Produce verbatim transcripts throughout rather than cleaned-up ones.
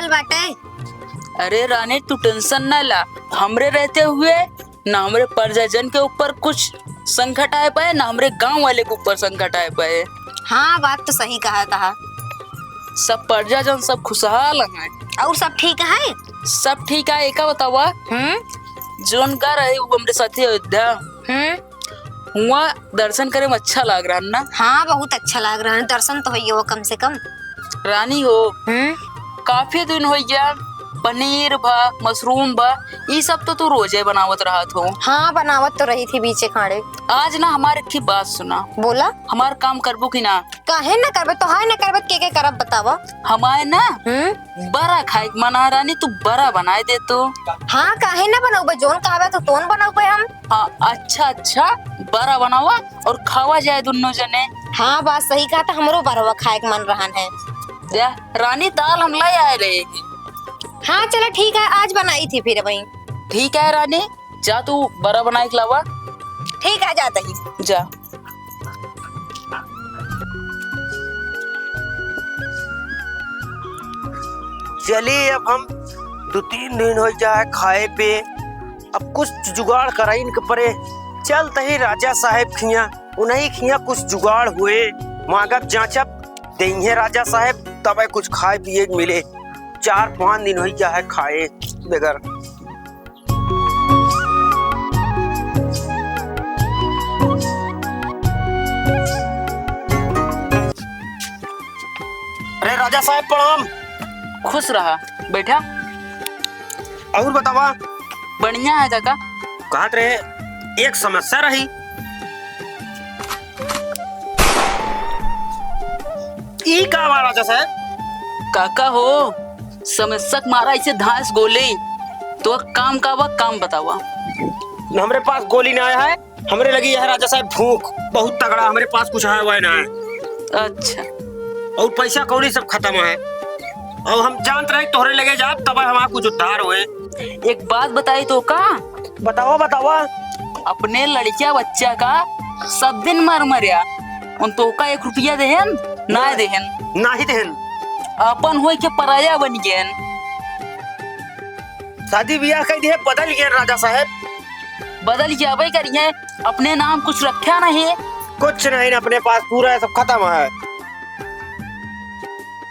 बाटे। अरे रानी, तू tension ना ला, हमरे रहते हुए ना हमरे प्रजाजन के ऊपर कुछ संकट आए पाए, ना हमरे गांव वाले के ऊपर संकट आए पाए। हाँ, बात तो सही कहा था। सब प्रजाजन सब खुशहाल हैं। और सब ठीक है? सब ठीक है। एका बतावा, हम्म? जोन गा रहे वो हमरे साथी अयोध्या, हम्म? हुआ दर्शन करे में अच्छा लाग रहा ना? हाँ, बहुत अच्छा लाग रहा है, दर्शन तो होइए वो कम से कम। रानी हो, हम्म? काफी दिन हो गया, पनीर भा, mushroom भा, ई सब तो तू रोजे बनावत रहत हो। हाँ, बनावत तो रही थी बीचे खाड़े। आज ना हमार एक ठे बात सुना। बोला। हमार काम करबू कि ना? काहे ना करबे, तोहाय ना करबे, के के करब बतावा? हमार ना हम्म? बरा खाए के मन है रानी, तू बरा बनाए दे तो। हाँ, काहे ना बनौबे, जोन कहबे तो तोन बनौबे हम। हाँ, अच्छा अच्छा, बरा बनावा और खावा जाए दुन्नो जने। हाँ, बात सही कहा, तो हमरो बरवा खाए के मन रहन है। जा रानी, दाल हम लाई आए रहे। हाँ, चलो ठीक है, आज बनाई थी फिर वहीं। ठीक है रानी, जा तू बरा बनाए के लावा। ठीक है, जाता ही। जा। चली, अब हम दो तीन दिन हो जाए खाए पे, अब कुछ जुगाड़ कराइन के परे। चलत ही राजा साहेब खिया, उन्हीं खिया कुछ जुगाड़ हुए, मांगब जांचब, देइहे राजा साहेब, तबे कुछ खाए पिए के मिले। चार पाँच दिन हो जाए खाए बगैर। अरे राजा साहेब, प्रणाम। खुश रहा, बैठा। और बतावा। बढ़िया है काका। कहत रहे, एक समस्या रही। ई का बा राजा साहेब? काका हो, समस्या के मारा इसे धांस गोली। तो काम का बा, काम बतावा। हमरे पास गोली ना आया है, हमरे लगी यह राजा साहेब भूख बहुत तगड़ा, हमरे पास कुछ है वह ना है। अच्छा। और पैसा कौड़ी सब खत्म है। और हम जानत रहे तोहरे लगे जाब तब हमारा कुछ उद्धार होए। एक बात बताई तो का? बतावा, बतावा। अपने लड़किया बच्चा का सब दिन मर मरिया, उन तो का एक रुपया देहन, ना देहन। ना ही देहन। अपन होई के पराया बन गए। शादी ब्याह कर दिए, बदल गए राजा साहेब। बदल जाबे करिए, अपने नाम कुछ रखा नहीं। कुछ नहीं, अपने पास पूरा है, सब खत्म है।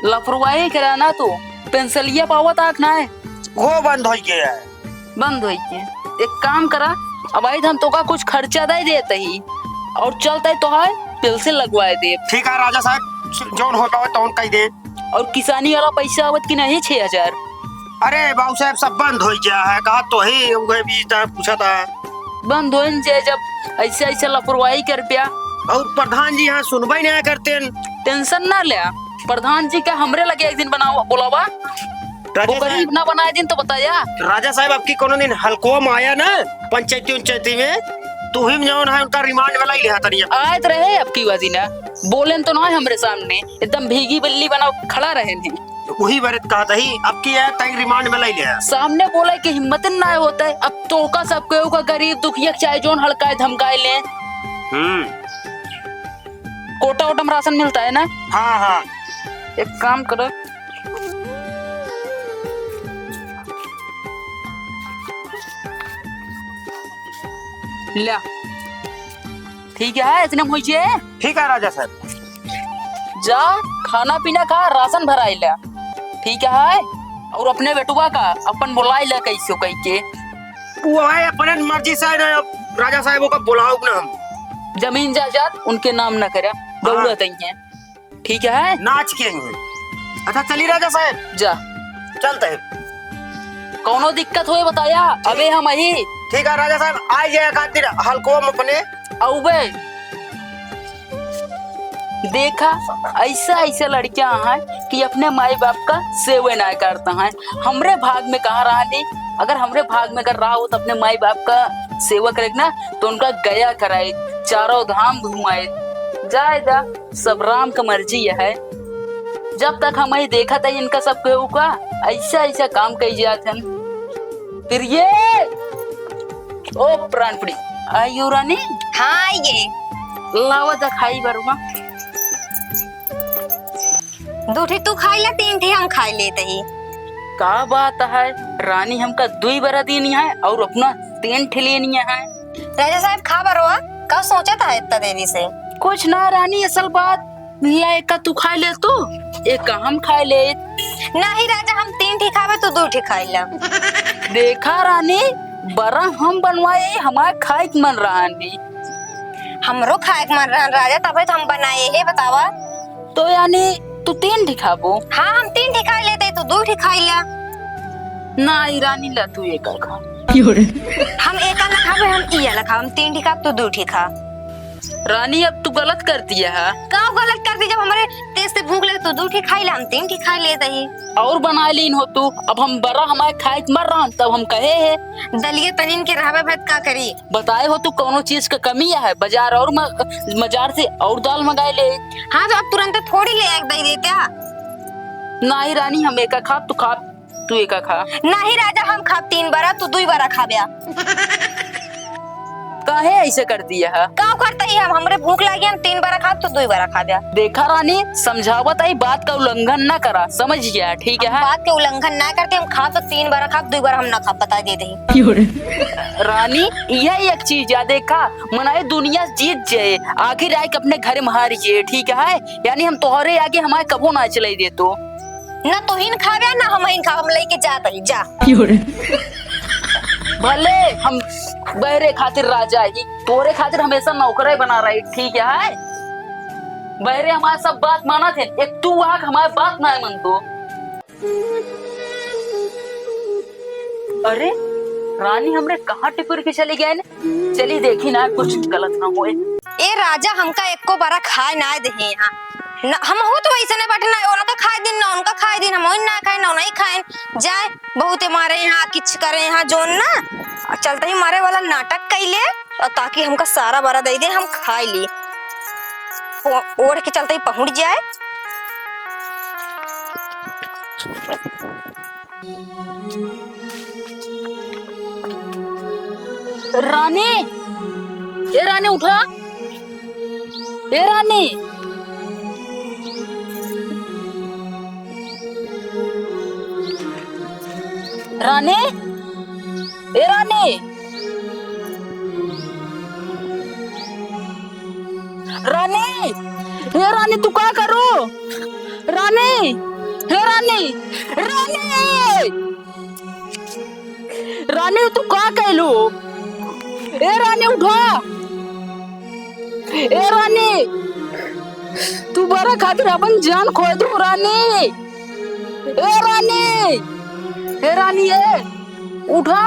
लापरवाही करा ना तू, पेंसिलिया पावत आक ना है। वो बंद हो गया है। बंद हो गया। एक काम करा, अब आई हम तोका कुछ खर्चा दे देते ही और चलते तो है पेंसिल लगवाए दे। ठीक है राजा साहेब, जौन होता हो तौन कह दे। और किसानी वाला पैसा आवत कि नहीं छह हजार? अरे बाबू साहेब, सब बंद हो गया है, कहा तो ही उहे बीच पूछा था। बंद होइन जे जब ऐसे ऐसे लापरवाही कर पिया। और प्रधान जी यहाँ सुनबे नहीं करते हैं। Tension ना ले, प्रधान जी का हमरे लगे एक दिन बनावा, बोलावा। राजा वो गरीब साहब। ना बनाए दिन तो बताया। राजा साहब, आपकी कोनो दिन हलकवा में आया ना, पंचायती उंचायती में, तो ही में जौन है उनका रिमांड वाला ही लिहा तनिया। आए तो रहे आपकी बाजी ना, बोलेन तो ना हमरे सामने, एकदम भीगी बिल्ली बना खड़ा रहे हैं। वही बरत कहा तही, अब की है, तंग रिमांड में ले लिया। सामने बोले कि हिम्मत ना होता है, अब तोका सब केहू का गरीब दुखिया के चाहे जोन हड़काए धमकाए ले। हम्म। कोटा ओटा में राशन मिलता है ना? हाँ, हाँ। एक काम करो, ल्या। ठीक है, इतने में होई जे। ठीक है राजा साहब। जा, खाना पीना खा, राशन भराई ल्या। ठीक है, और अपने बेटुआ का अपन बुलाई ल्या कैसे कह के। वो है अपने मर्जी से ना, राजा साहब ओका बुलाओ ना हम। जमीन जायदाद उनके नाम ना करा, हाँ। दौड़त ही हैं। ठीक है? नाच के हैं। अच्छा, चली राजा साहब। जा। चलते हैं। कौनो दिक्कत होए बताया, ठीक। अबे हम ही। ठीक है राजा साहब, आ जाए खातिर हलको हम अपने। अउबे। देखा, ऐसा, ऐसा लड़कियां हैं कि अपने माई बाप का सेवे ना करता है। हमरे भाग में कहाँ रहा नहीं, अगर हमरे भाग में अगर रहा हो तो अपने माई बाप का सेवा करे ना, तो उनका गया कराए, चारों धाम घुमाए। जाए दा, सब राम का मर्जी है। जब तक हम ही देखत है इनका सब केहू का, ऐसा ऐसा काम कही जात हन। प्रिये, ओ प्राणप्रिय, आइयो रानी। हाँ, ये। लावा जा खाई बरुआ। दू ठी तू खाई ला, तीन ठी हम खाई लेते ही। का बात है, रानी हमका दुई बरा देनी है और अपना तीन ठे लेनी है। राजा साहब, खा बरवा, का सोचत है इतना देरी से? कुछ ना रानी, असल बात, ला एका तू खाइ ले तू, एका हम खाइ ले। नाही राजा, हम तीन ठी खाबे, तू दुइ ठी खाइ ला। देखा रानी, बरा हम बनवाए, हमार खाए के मन रहन भी। हमरो खाए के मन रहन राजा, तबे तो हम बनाए है, बतावा। तो यानी तू तीन ठी खाबो? हाँ, हम तीन ठी खाइ लेते, तू दुइ ठी खाइ ला। नाही रानी, ला तू एका खा। हम एका ना खाबे, हम ई वाला खाब, हम तीन ठी खाब, तू दुइ ठी खा। रानी, अब तू गलत कर दिया है। का गलत कर दी? जब हमरे तेज से भूख लगे तो दुइ ठी खाइ ला, हम तीन ठी खाइ लेत ही। और बनाइ लीन हो तू, अब हम बरा हमारे खाए के मर रहन, तब हम कहे है। दलिये तनीन के रहबे भाई, का करी? बताए हो तू कौनो चीज का कमी है, बाजार और म-, बाजार से और दाल मंगाए ले। हाँ, तो अब तुरंत थोड़ी ले आके दे देते हैं। नाही रानी, हम एका खाब, तू खाब। तू एका खा। नाही राजा, हम खाब तीन बरा, तू दुइ बरा खाब्या। काहे ऐसे कर दिया है? का करता ही हम, हमरे भूख लागी, हम तीन बरा खाब, तू दुइ बरा खाब्या। देखा रानी, समझावत आई, बात का उल्लंघन ना करा, समझ गया, ठीक है? हम बात के उल्लंघन ना करते, हम खाब तो तीन बरा खाब, दुइ बरा हम ना खाब, बता दे दे। क्यों रे? रानी, यह एक चीज या देखा, मनाए दुनिया जीत जाए, आखिर आए के अपने घर में हार जाए, ठीक है? यानी हम तोहरे आगे हमारे कबो ना चलाई दे तो। ना तोहिन खाबे, ना हमहिन खाब, हम लइके जात हई, जा। क्यों रे? भले हम बहरे खातिर राजा ही, तोरे खातिर हमेशा नौकरे बना रही, ठीक है? बहरे हमारे सब बात मानत है, एक तू आके हमारे बात ना मन तो। अरे, रानी हमरे कहाँ टिपुर के चली गए ने? चली देखी ना, कुछ गलत ना होए। ए राजा, हमका एको बरा खाए ना देहे यहाँ। न, हमहू तो वैसने बाटे, ना उनका खाए दिन, ना उनका खाए दिन, हमहू ना खाए, ना उनही खाए। जाए, बहुते मारे यहाँ, किच करे यहाँ, जोन ना, चलते ही मारे वाला नाटक कैले, और ताकि हमका सारा बरा दे दे, हम खाए ली। ओ-, ओढ़ के चलते ही पहुँच जाए। रानी, ए रानी, उठा। ए रानी, रानी, ए रानी। रानी, हे रानी, तू का करू? रानी, हे रानी, रानी, रानी, तू का कैलू? ए रानी, उठा। ए रानी, तू बरा खातिर अपन जान खोए दू रानी। ए रानी, ए रानी, ए, उठा।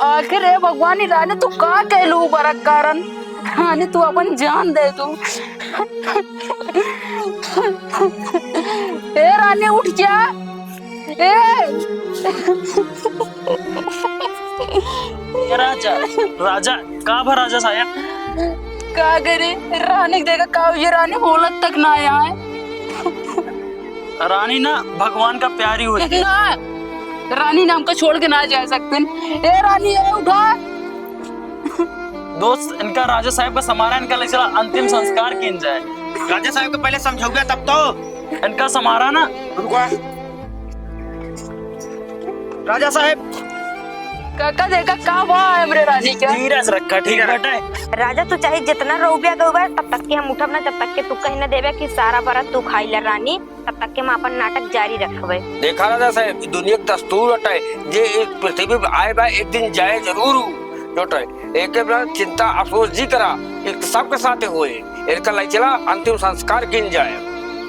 आखिर ए भगवान, ई रानी तू का कैलू बरा कारण? रानी तू अपन जान दे दू। ए रानी उठ जा। ए। ए राजा, राजा, का भा राजा साहब? का करे? रानी के देखा का हुई, रानी बोलत तक ना आए। रानी ना भगवान का प्यारी होती है। ना, रानी ना हमका छोड़ के ना जा सकते। ए रानी, ए उठा। दोस्त, इनका राजा साहब का समारा, इनका ले चला, अंतिम संस्कार किन जाए। राजा साहब के पहले समझौगा तब तो। इनका समारा ना। रुको। राजा साहब। काका देखा का बा हमरे रानी का। धीरज रखा, ठीक बाटे। राजा तू चाहे जितना रोबिया गउबा, तब तक के हम उठब ना, जब तक के तू कहीं ना देबे कि सारा बरा तू खाई ले रानी। तब तक के हम आपन नाटक जारी रखबे। देखा राजा साहब, ई दुनिया के दस्तूर हटे, जे इस पृथ्वी पे आए बा, एक दिन जाए जरूर उ। जो हटे, एके बिना चिंता अफसोस जी करा, ई सबके साथे होए। इनका ले चला, अंतिम संस्कार किन जाए।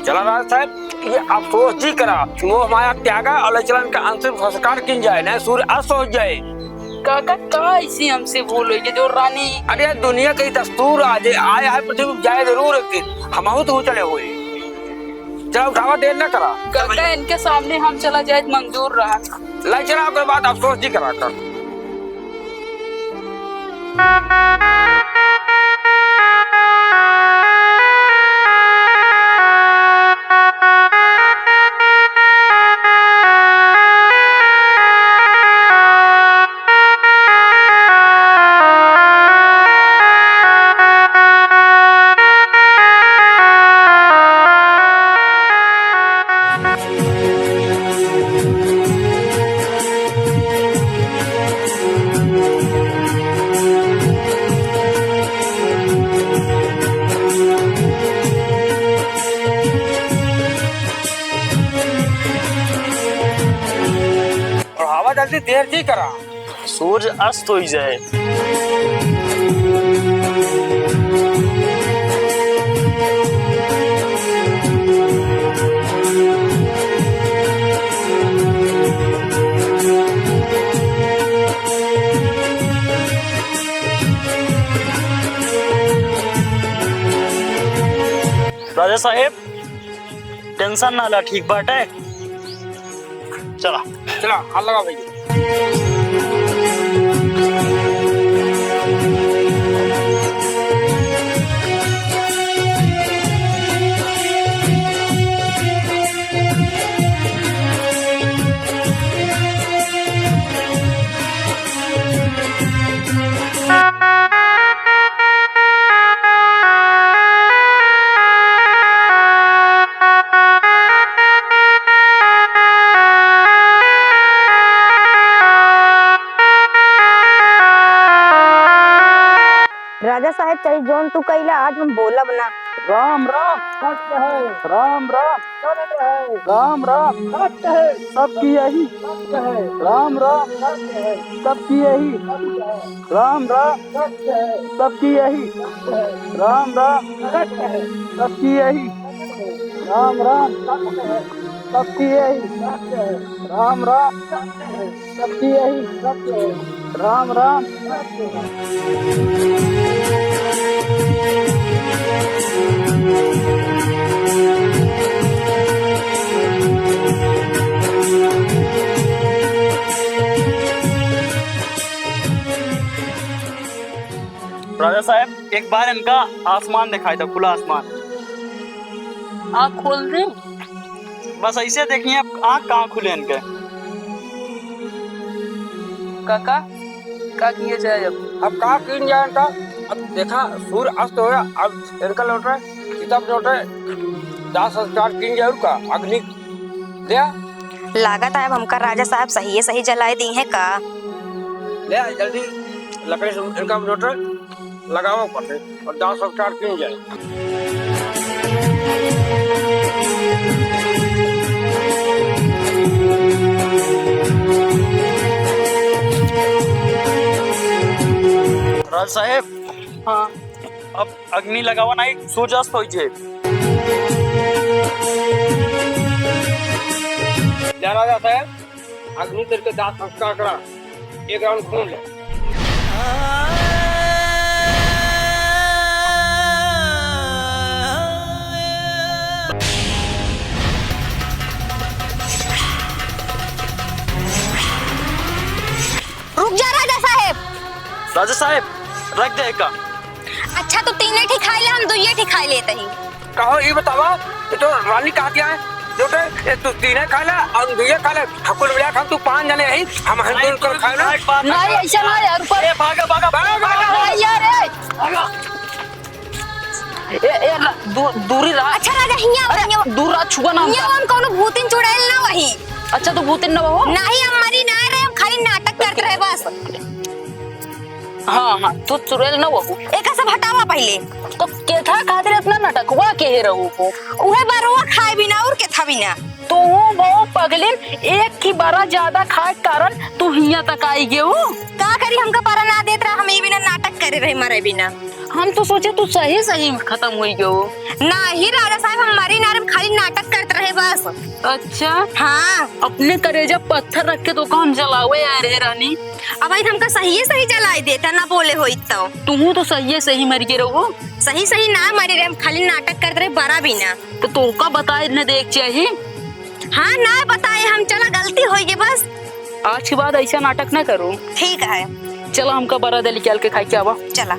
चला राजा साहब, ये अफसोस जी करा, मोह माया त्यागा और ले चला इनका अंतिम संस्कार किन जाए, नहीं सूर्य अस्त हो जाए। काका, का ऐसी हमसे भूल हुई है जो रानी? अरे यार, दुनिया के दस्तूर आज आए है पृथ्वी पे, जाए जरूर एक दिन, हमहू तो चले हुए। चला उठावा, देर ना करा। काका, इनके सामने हम चला जाए मंजूर रहा। ले चला, ओकर बाद अफसोस जी करा कर। तेरती करा। सूरज अस्त होइ जाए। राजा साहेब, tension ना ला, ठीक बाटे। चला। चला, हाथ लगा भैया। राजा साहेब, चाहे जौन तू कइला, आज हम बोलब ना। राम राम सत्य है। राम राम सत्य है। राम राम सत्य है। सबकी यही। सत्य है। राम राम सत्य है। सबकी यही। सत्य है। राम राम सत्य है। सबकी यही। सत्य है। राम राम सत्य है। सबकी यही। राम राम सत्य है। सबकी यही। सत्य है। राम राम सत्य है। सबकी यही। सत्य है। राम राम सत्य है। राजा साहेब, एक बार इनका आसमान दिखाई दो, खुला आसमान। आँख खोल दे। बस ऐसे देखिए, अब आँख कहाँ खुले इनके। काका, का किए जाए अब? अब का किन जाए इनका? अब देखा, सूर्य अस्त होया, अब इनका लौटे, सीता पे लौटे, दाह संस्कार किन जाए, और का? अग्नि दे आ। लागत है अब हमका राजा साहब सहिए सही जलाए दी हैं का? ले आ, जल्दी लकड़ी से इनका लौटे। लगावा ऊपर से और दाह संस्कार किन जाए। राज साहेब। हाँ। अब अग्नि लगावा, नाहीं सूर्यास्त होइ जाए। जा राजा साहेब, अग्नि करके दाह संस्कार करा, एक राउंड घूम ले। रुक जा राजा साहेब। राजा साहेब, रख दे एका। अच्छा, तू तीने ठी खाई ले, हम दुइये ठी खाई लेत ही। कहो, ई बतावा, ये तो रानी कहा दिया है, जो तो ये तू तीने खा ले और दुइये खा ले। ठाकुर मिला हम तू पाँच जने ही, हम हम नहीं, दोनों कर खाए ना। नहीं, ऐसा ना यार, ऊपर ए, भागा, भागा, भागा, भागा। नहीं यार, ए। भागा। ए, ए, रा-, दू-, दूरी रहा। अच्छा राजा, हियाँ आओ, अरे, हियाँ आओ। दूर रहा, छुआ ना हियाँ हमका। आओ, हम कौनो भूतिन चुड़ैल ना वही। अच्छा, तू भूतिन ना हो? नहीं, हम मरी ना रहे, हम खाली नाटक करत रहे बस। हाँ, हाँ, तू चुड़ैल ना हो। एका सब हटावा पहिले। तो केथा खातिर इतना नाटक हुआ, के हे रहू हो? उहे बरुआ खाए बिना और केथा बिना। तू बहु पगलिन, एक की बरा ज्यादा खाए के कारण तू हियाँ तक आई गेऊ। का करी, हमका बरा ना देत रहा, हम ई बिना नाटक करे रहे मरे बिना। हम तो सोचे तू सही सही खतम होइ गयो। नाही राजा साहेब, हम मरी ना रहे, हम खाली नाटक करत रहे बस। अच्छा? हाँ। अपने करेजा पत्थर रख के तोका हम जलावे आए रहे रानी। अब भाई हमका सहिए सही जलाए देता, ना बोले होइत तो। तुहू तो सहिए सही मर गए रहो। सही सही ना मरी रहे, हम खाली नाटक करत रहे बरा बिना। तो तोका बताए न देख चाही। हाँ, ना बताए हम, चला गलती होइ गई बस। आज के बाद ऐसा नाटक ना करो। ठीक है। चला हमका बरा दे निकाल के खाई के आवा। चला।